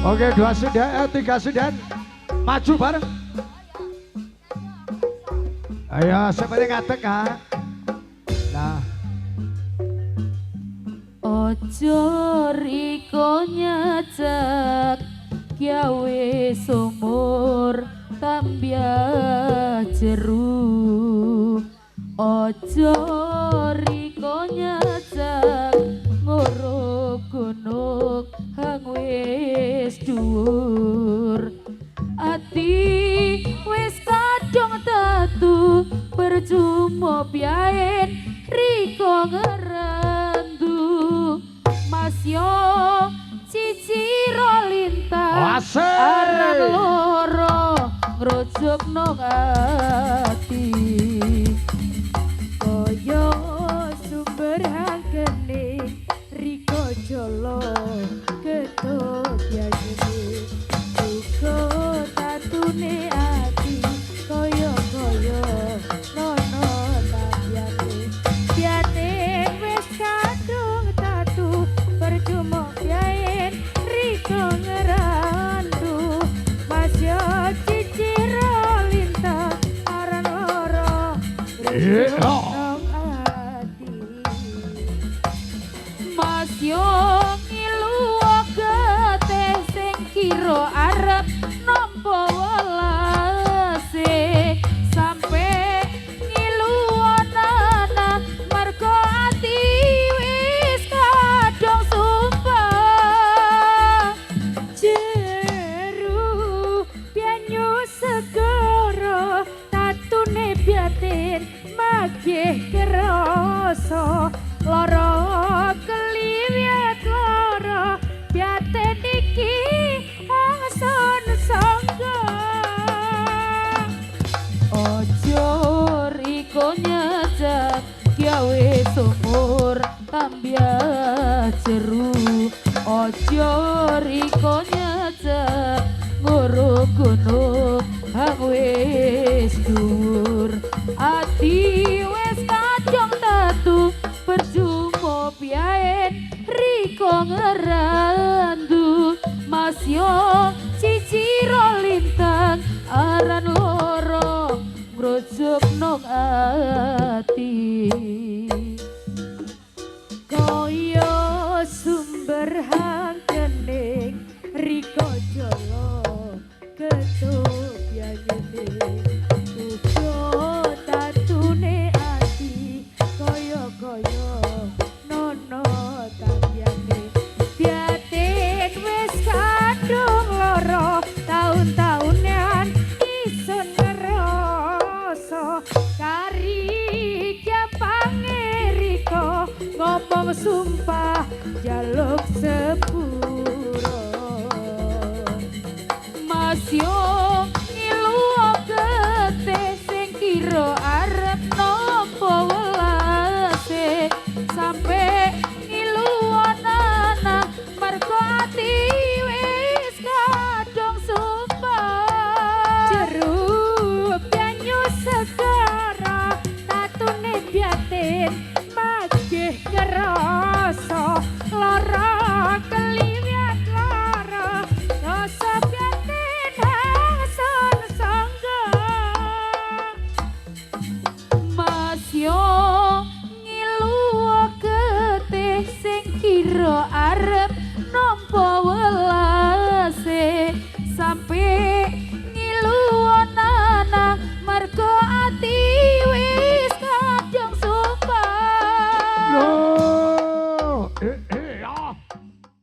Oke, dua sinden, tiga sinden, maju bareng. Ayo, seperti ngadeg ha. Nah. Ojo riko nyajak gawe sumur tambah jeru. Ojo riko nyajak nguruk gunung hang wis dhuwur. Ati wis kadung tatu percuma biyen riko ngerendu. Mas yo ciciro lintang aran loro ngrujukno ati. Kaya sumber hangkene riko jolo ketuk yayene uga tatune ati kaya kaya nono tambyane biate wis kadung tatu percuma biyen riko ngerandu. Mas yo ciciro lintang aran loro ngrujukno ati. Mas yo ngilu getih sing kira arep nampa welase sampe ngilu nana mergo ati wis kadung sumpah. Jeru banyu segara tatune batin magih kerasa lara keliwat lara batin iki angsun sangga. Ojo riko nyajak gawe sumur tambah jeru. Ojo riko nyajak nguruk gunung hang wis dhuwur. Ati wis kadung tatu percuma biyen riko ngerandu. Mas yo ciciro lintang aran loro ngrujukno ati. Kaya sumber hangkening riko jolo ketuk yayene uga tatune ati kaya kaya nono tambyane batin wis kadung lara taun-taunan isun ngerasa kari gapange riko ngomong sumpah jaluk sepuro. Mas yo ngilu getih sing kira arep nampa welase sampe ngilu nana mergo ati wis kadung sumpah. Jeru banyu segara tatune batin magih kerasa lara keliwat lara rasa batin angsun sangga. Mas yo ngilu getih sing kira arep nampa welase sampe ngilu nana mergo ati wis kadung sumpah. Loh,